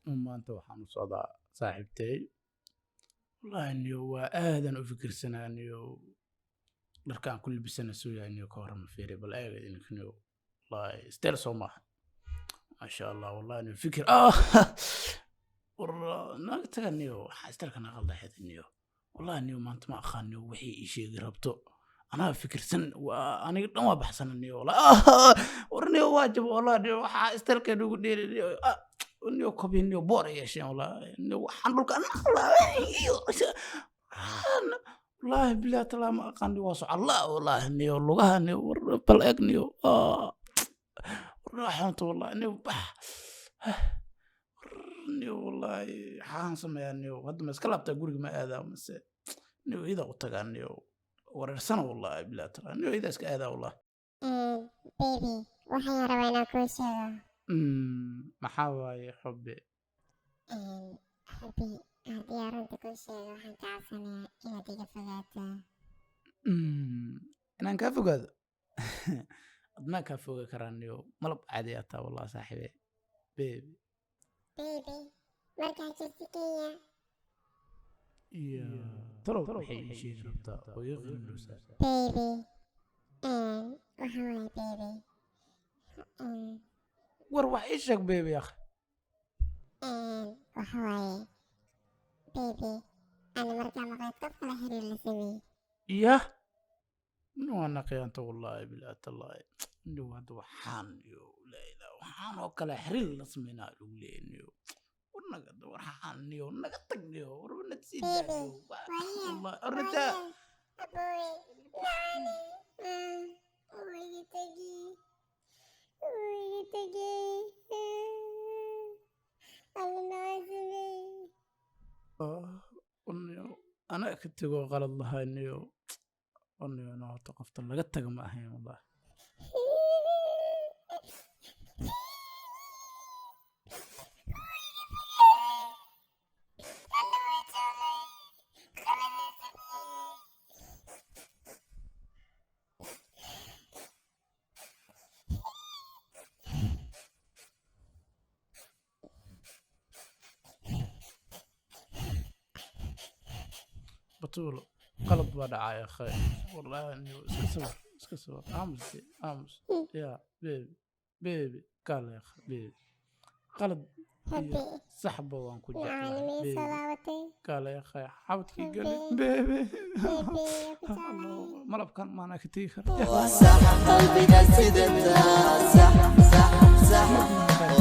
Maanta waxaan u socdaa saaxiibtay. Wallaahi niyo, waa aadan u fikirsanaa niyo, dharkaan ku libisana suu yahay niyo. Ka warrama? Fiiri bal, eega idinka niyo. Wallaahi style soo maaha, maasha Allah. Wallahi niyo, fikir ah war naga taga niyo, waxaa styleka naga qalda xeeta niyo. Wallahi niyo, maanta ma aqaan niyo wixii ii sheegi rabto. Anaa fikirsan, waa aniga dhan waa baxsana niyo. War niyo, waa jabo. Wallahi niyo, waxaa styleka nagu dheeri niyo. Niyo, kobi niyo, boor ay yeesheen. Wallahi niyo, waxaan dhulka, wallahi billahi talaa, ma aqaan niyo, waa socallaa. Wallahi niyo, lugaha niyo, war bal eeg niyo. War xunta, wallahi niyo, bax niyo. Wallahi waxaan sameeyaa niyo, hadda ma iska laabtaa guriga, ma aadaa mase niyo ida u tagaa niyo? Wareersana, wallahi billahi talaa niyo, ida iska aadaa wallahi. Baby, waxaan rabaa inaan kuu sheego. Maxaa waaye, xubbi? Xubbi, haddii aan runta kuu sheego, waxaan ka codsanayaa inaad iga fogaato. Inaan kaa fogaado? Admaa kaa foga karaa niyo? Malab caadi ataa taa, wallahi saaxiibe, baby. Baby, markaa jirta Kenya. Iyo talow waxay ii sheegi rabtaa oo iga qanilowsaa? Baby, waxa waaye baby, War wax ii sheeg, baby akh. Waxa waaye baby, ana markaa maqleed qof kale xiriir la sameeyey. Yah, waana khiyaanta, wallahi billahi tallahi niyo. Hadda waxaan iyo laa ilaa waxaan oo kale xiriir la sameynaa lagu leeyahay niyo. War naga, waxaan niyo, naga tag niyo. War nad sii daa Baby, niyo. Waayeel, Wallahi arrintaa. Waayeel, aboowe macaane, wuu iga tegey, wuu iga tegey. Alla, maxaa sameeyey? Niyo, anaa ka tego, qalad lahaa niyo. Niyo, no, horta qofta laga taga ma ahayn wallahi. Alla, way jeclay, qaladaan sameeyey. Batuulo, qalad baa dhacay akhay. Wallahi niyo, iska sabar, iska sabar. Aamus de, aamus ya baby. Baby, kaale akhay, baby, qalad iyo Happy saxba waan ku macaani jeclahay. miyay soo Baby, laabatay? Kaale akhay, xabadkii gali. Happy. Baby. Baby, waa ku jeclahay. Malabkan maanaa ka tegi kara. Waa sax qalbiga sidataa, sax sax sax.